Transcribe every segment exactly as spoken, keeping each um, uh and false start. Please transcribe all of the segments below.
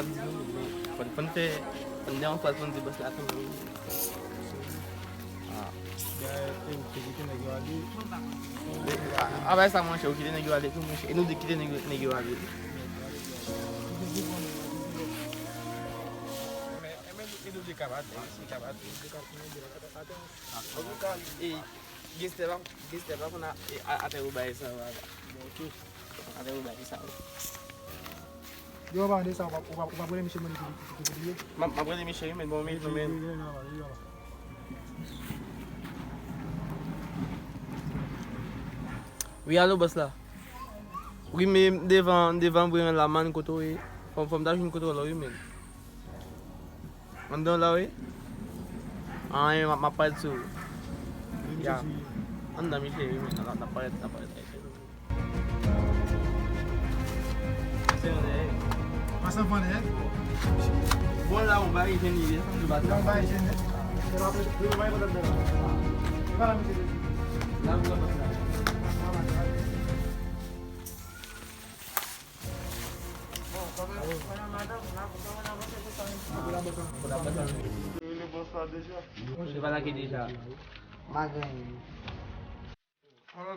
sa ap di nou, men fò, fò n fè, fò n de yon fraz pou n di bòs la kanmenm. Ah. Dayè, e ou ki kite nèg yo ale. E, a, a bay sa, monchè, ou kite nèg yo ale tou, monchè. E nou di kite nèg yo, nèg yo ale. Men, men, e nou di kapate, si kapate. Antouka, e, Gangstè pa, gangstè pa konn a, e, a, atè pou bagay sa yo, papa. Atè pou bagay sa yo. Yo, pa de sa, ou pa, ou pa, ou pa prele misye mande ki, ki, ki, ki, ki, ki, m ap, m ap rele misye, wi, men bon, men, men. Wi, alo, bòs la. Wi, men devan, devan Brian la, man, kote w ye? Fò, fò m ta jwenn kote w la, wi, men. Anndan la, wi. Anyen, m ap, m ap parèt sou. Ya. Anndan, misye, wi, men, n ap, n ap parèt, n ap parèt. Se yon nèg. Pase anvan nèg. Bon, la, ou bay jeni, e sa m di w, bat la. Ou bay jeni. Se pa pou, pou bay pandan la. E pa la, misye. La, ou la, bat la. Misye pa lage deja.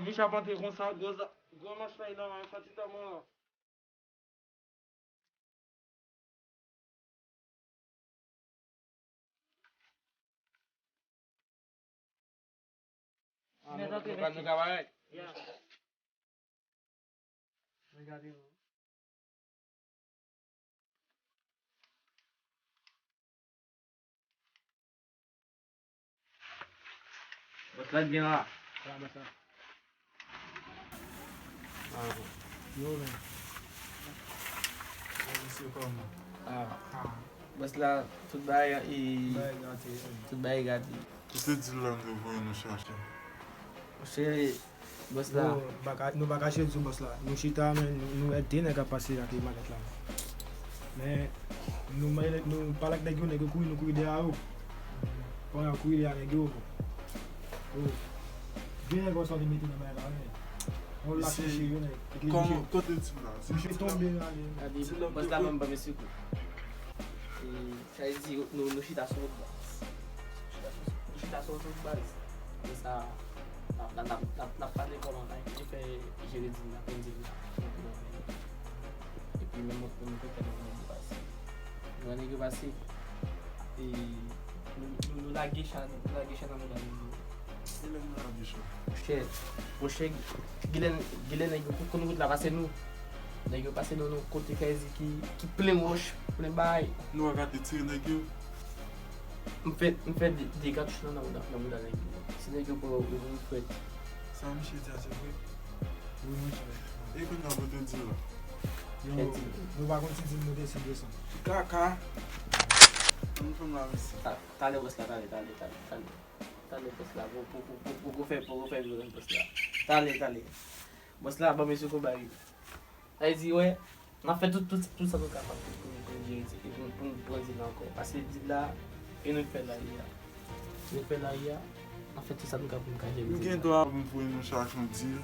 Misye ap antre konsa, gwo za-, gwo manch la, li nan men, fè ti tan mwen la. Ah, nou, nou ka, nou ka parèt. Regade nou. Bòs la gen la. Sa, bòs la. Ah, bon. Yo, men. Bon, mesye, kòman? Ah. Ah. Bòs la, tout bagay, e, bagay gate, wi. Tout bagay gate. Kote dil la m te voye nou chache? Monchè, bòs la. Bon, nou pa ka, nou pa ka chire sou bòs la. Nou chita, men nou, nou wè de nèg ap pase ak malèt la. Men nou, nou pale ak nèg yo, nèg yo kouri, nou kouri dèyè yo. Pandan n ap kouri dèyè nèg yo, bon. Oh. De nèg yo sòti mete nan bagay la, wi. Yon lak mesye yo, nèg. Kòman, kote dil la? Misye tonbe ale. Gade, bòs la menm ban m sekou. E, sa vle di, nou, nou chita sou wout, baz. Nou chita sou, nou chita sou wout, baz. Men sa, n ap, n ap, n ap, n ap, n ap pale kòman, n ap fè jere dil la, pran dil la. Epi, menm mwen, mwen, mwen, mwen, mwen, pase. Nou wè nèg yo pase. E, nou, nou, nou lage chay, nou lage chay nan men nèg yo. Kilè nou lage chay? Monchè, monchè, genlè, genlè nèg yo konn wout la pase nou. Nèg yo pase nou nan kote kay di ki, ki plen wòch, plen bagay. Nou pa ka te tire nèg yo? M fè, m fè de, de katouch nan, nan, nan, nan mouda nèg yo. Si nèg yo pran yo, yo vin frèt. Sa misye di a, se vre? Wi, monchè. E kounye a, kote dil la? Yo, nou pa konn si dil nou te si desann. Kaka. Ann fè m la, mesye. Ta-, talè, bòs la, talè, talè, talè, talè. Talè, bòs la, poko, poko, poko, poko fè, poko fè vyolans, bòs la. Talè, talè. Bòs la, ban m eseye konba wi. Sa vle di, wè, n ap fè tout, tout, tout sa nou kapab pou, pou, pou nou jere dil, pou, pou nou pran dil la ankò. Paske dil la, e nou k fè l la ye a. Nou k fè l la ye a, n ap fè tout sa nou kapab pou nou ka jere dil la. Nou gen dwa pou nou voye nou chache yon dil.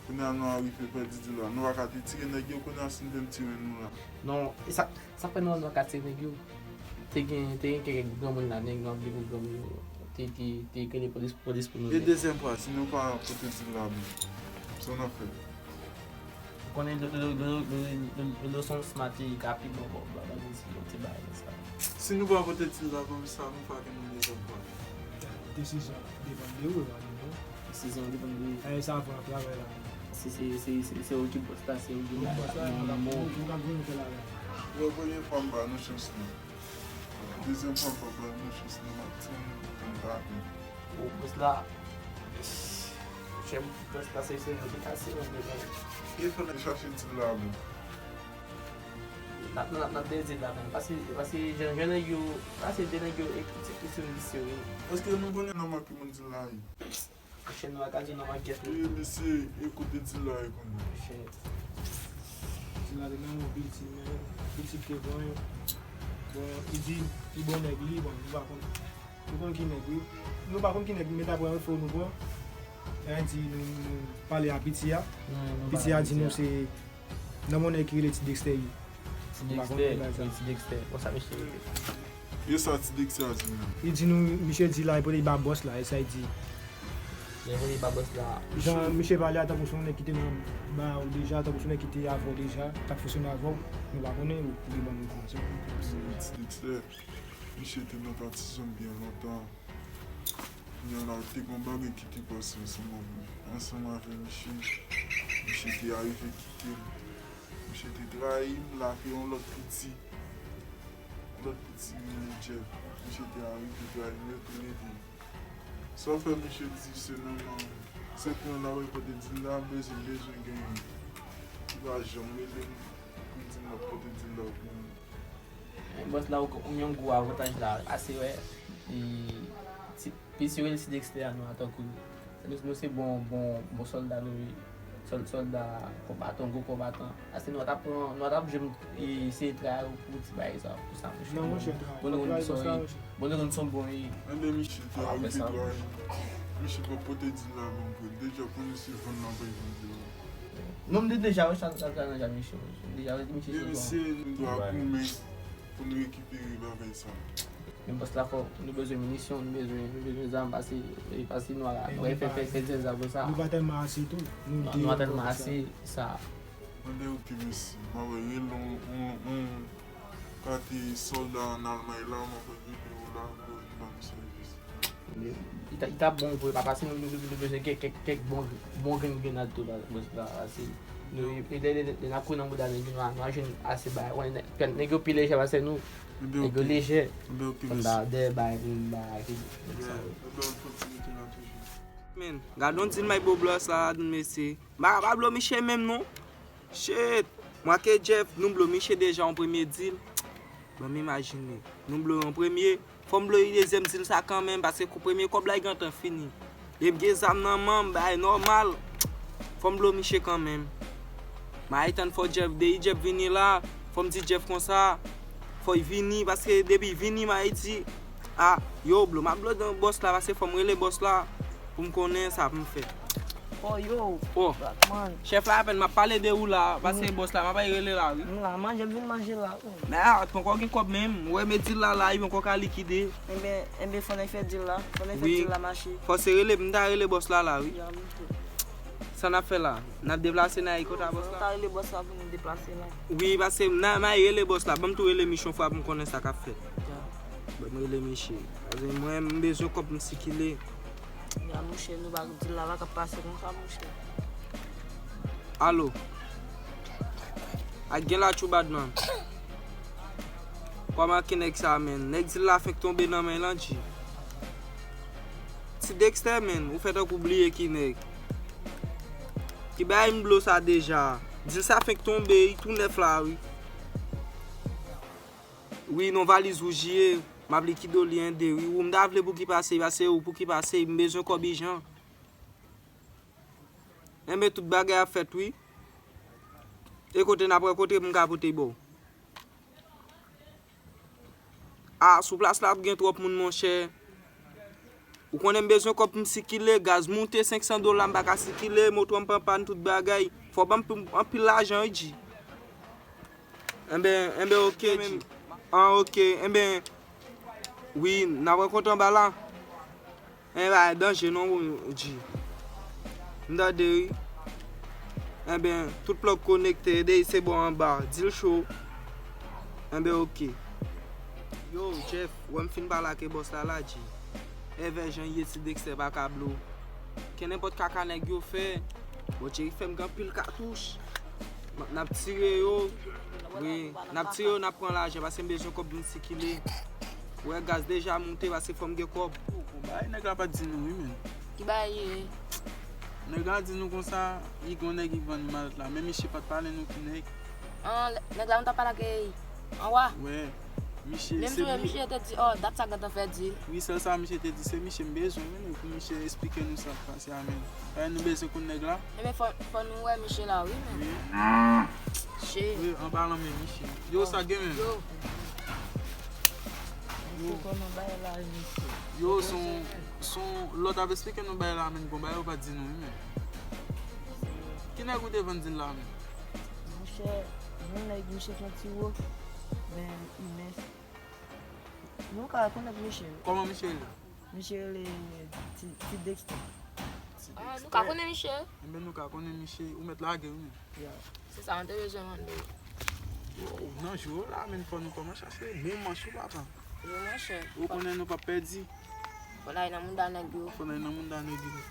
Kounye a nou arive pèdi dil la. Nou pa ka te tire nèg yo, kounye a si nou te tire nou la. Non, e sa, sa fè nou, nou pa ka tire nèg yo. Te gen, te gen kèk granmoun la, nèg nou ap di pou granmoun yo, te, te, te rele polis, polis pou nou. E dezyèm fwa, si nou pa pote dil la, bon, sa n ap fè? Ou konnen Dodo, Dodo, Dodo, Dodo se yon smart, li ka pi bon kòb la, bagay si yon ti bagay konsa. Si nou pa pote dil la, kòm sa, nou pa gen moun dezyèm fwa. Desizyon depann de ou, e pa de nou. Desizyon depann de ou. E sa pran travay la. Se, se, se, se, se ou ki bòs la, se ou ki la, la, la, la, la. Yo, premye fwa m ba nou chans nou. Dezyèm fwa m pa ba nou chans nan maten, m pa vin. Bon, bòs la, chèf bòs la, se, se nou ki kase, nou devan. E fò n al chache dil la, bon. N ap, n ap, n ap dèyè dil la, menm. Paske, paske jan, jan nèg yo, paske de nèg yo, e, e, e, se visye, wi. Èske nou konnen nan men ki moun dil la ye? Monchè, nou pa ka di non, makèt nou. E, mesye, e kote dil la ye kounye a? Monchè. Dil la te nan men yon pitit, men pitit te pran l. Bon, li di, pi bon nèg li, bon, nou pa konnen. Nou konn ki nèg, wi. Nou pa konn ki nèg, men daprè enfo nou pran, sa di nou, nou pale a piti a. Piti a di nou se nan monnè ki rele Ti Dexter ye. Ti Dexter, wi, Ti Dexter. Bon, sa mesye rele. E sa Ti Dexter a di menm? Li di nou, misye di la, li pote ba bòs la, e sa li di. Li pote ba bòs la. Jan misye pale a, tankou se yon nèg ki te nan ba ou deja, tankou se yon nèg ki te avè w deja, k ap fonksyone avè w, nou pa konnen, ou, ou te ban nou enfòmasyon. Ti Dexter, misye te nan pati zòn byen lontan. Kounye a la, te gen yon bagay ki te pase ansanm avè, ansanm avè misye. Misye te arive kite m. Misye te trayi m, l ap yon lòt piti. Yon lòt piti rele Jeff. Misye te arive trayi m, yo tou lede. Sa fè misye di se nan, nan, se pou yon laway pote dil la, bezwen, bezwen genyen. Li pa janm rele m pou l di m l ap pote dil la pou mwen. Men bòs la, ou, ou menm gwo avantaj la, ase wè, e, ti, piti rele Ti Dexter a nou a tankou, nou, nou se bon, bon, bon sòlda nou ye. Sòl-, sòlda konbatan, gwo konbatan. Ase nou t ap pran, nou t ap jwenn, e, se trayi pou ti bagay sa, pou sa, monchè. Non, monchè, trayi. Bon, nou konn son, bon, nou konn son bon, e. Ann de misye, trayi, misye pran pote dil la ban m pou l. Deja pou nou se vann nan bay vann dil la. Non, m te deja wè sa, sa, sa nan jan misye, monchè. M deja wè misye se bon. Mesye, nou dwe goumen pou nou rekipere bagay sa. Men bòs la fò, nou bezwen minisyon, nou bezwen, nou bezwen zam, pase, e, pase nou a, nou fè, fè, fè zam konsa. Nou pa tèlman ase tou. Nou, nou pa tèlman ase, sa. Mande oke, mèsi. M ap rele yon, yon, yon kate sòlda ann Almay la, m ap rele w la pou w vin ban m sèvis. Li t ap, li t ap bon vre, papa, si nou, nou, nou, nou bezwen kèk, kèk, kèk bon, bon grenn grenad tou la, la, la, si nou, lè, lè, lè, lè n ap kouri nan bouda nèg yo, nou a, nou a jwenn ase bagay. Wè, nèg, nèg yo pi lejè pase nou. Nèg yo lejè. Konn ba dèyè bagay, konn ba ki, nèg sa yo. Men, gad yon dil may bo blo sa ladann, mesye. M pa ka pa blo miche menm non. Shit! Mwen ke Jeff, nou blo miche deja yon premye dil. Ban m imajine. Nou blo yon premye. Fò m blo yon dezyèm dil sa kanmenm, paske kou premye kòb la, li gentan fini. Depi gen zam nan men m, bagay nòmal. Fò m blo miche kanmenm. M a tann fò Jeff, depi Jeff vini la, fò m di Jeff konsa, fò l vini, paske depi l vini, m a di, a, yo, blo, m ap blo dan bòs la, paske fò m rele bòs la, pou m konnen sa pou m fè. Oh, yo. Oh. Blackman. Chèf la, apèn m ap pale de ou la, paske bòs la, m ap al rele la, wi. M la, manje, m vin manje la. Oh. Men a, poko gen kòb menm. Ou wè, men dil la, la, li poko ka likide. Enben, enben, fò n al fè dil la. Fò n al fè dil la mache. Fò se rele, m ta rele bòs la, la, wi. Ya, m tou. Sa n ap fè la? N ap deplase, n al kote bòs la? Fò n ta rele bòs la pou nou deplase la. Wi, paske m, m al rele bòs la. Ban m tou rele miche yon fwa pou m konnen sa k ap fèt. Ya. Ban m rele miche. Paske mwen, m bezwen kòb m sikile. Ya, mouche, nou pa, dil la pa ka pase konsa, mouche. Alo. Ak gen la, True Badman. Kòman ki nèg sa, menn? Nèg dil la fenk tonbe nan men l, G. Ti Dexter, menn, ou fè tankou bliye ki nèg. Ki bagay m blo sa deja. Dil sa fenk tonbe, li tou nèf la, wi. Wi, non, valiz wouj li ye. M ap likide w li en de, wi. Ou m ta vle pou ki pase, pase ou pou ki pase, m bezwen kòb ijan. Enben, tout bagay ap fèt, wi. E kote n ap rankontre pou m ka pote ba w? A, sou plas la ap gen twòp moun, monchè. Ou konnen m bezwen kòb pou m sikile, gaz moute, senk san dola, m pa ka sikile, moto m pran pàn, tout bagay. Fò ban m anpil lajan, wi, G. Enben, enben, oke, G. An, oke, enben, wi, n ap rankontre anba la. Enben, pa danje non, G. M tande, wi. Enben, tout plòg konekte, de se bò anba, dil cho. Enben, oke. Yo, Jeff, wè m fin pale ak bòs la, la, G. Evè jan ye, Ti Dexter pa ka blo. Ke nenpòt kaka nèg yo fè. Bondye fè m gen anpil katouch. N ap tire yo. Wi, n ap tire yo, n ap pran lajan, paske m bezwen kòb vin sikile. Ou wè, gaz deja moute, paske fò m gen kòb. Bon, bagay nèg la pa t di nou, wi, menn. Ki bagay li ye? Nèg la di nou konsa, li gon nèg li vann li malèt la, men misye pa t pale nou ki nèg. An, nèg la nou t ap pale ak anwa. Wè, misye, men se misye te di, oh, dat sa gentan fè di. Wi, sèl sa misye te di, se misye m bezwen, wi, pou misye esplike nou sa k pase a, menn. Paske nou bezwen konn nèg la. Enben, fò, fò nou wè misye la, wi, menn. Wi. Shit. Wi, anba lanmen misye. Yo, sa gen menm. Yo. Yo, kòman bagay la, mesye? Yo, son, son, lòt ap esplike nou bagay la, men gon bagay yo pa di nou, wi, men. Ki nèg ou te vann dil la, men? Monchè, yon nèg, misye fè ti wo, men imens. Nou ka rekonèt misye. Kòman misye rele? Misye rele Ti, Ti Dexter. Ah, nou ka konnen misye. Enben, nou ka konnen misye, ou mèt lage, wi, men. Ya. Se sa, mwen te bezwen mande. Yo, nan jou la, men fò nou kòman chache bon manch ou, papa. Yo, monchè. Ou konnen nou p ap pèdi. Fò n al nan mouda nèg yo. Fò n al nan mouda nèg yo.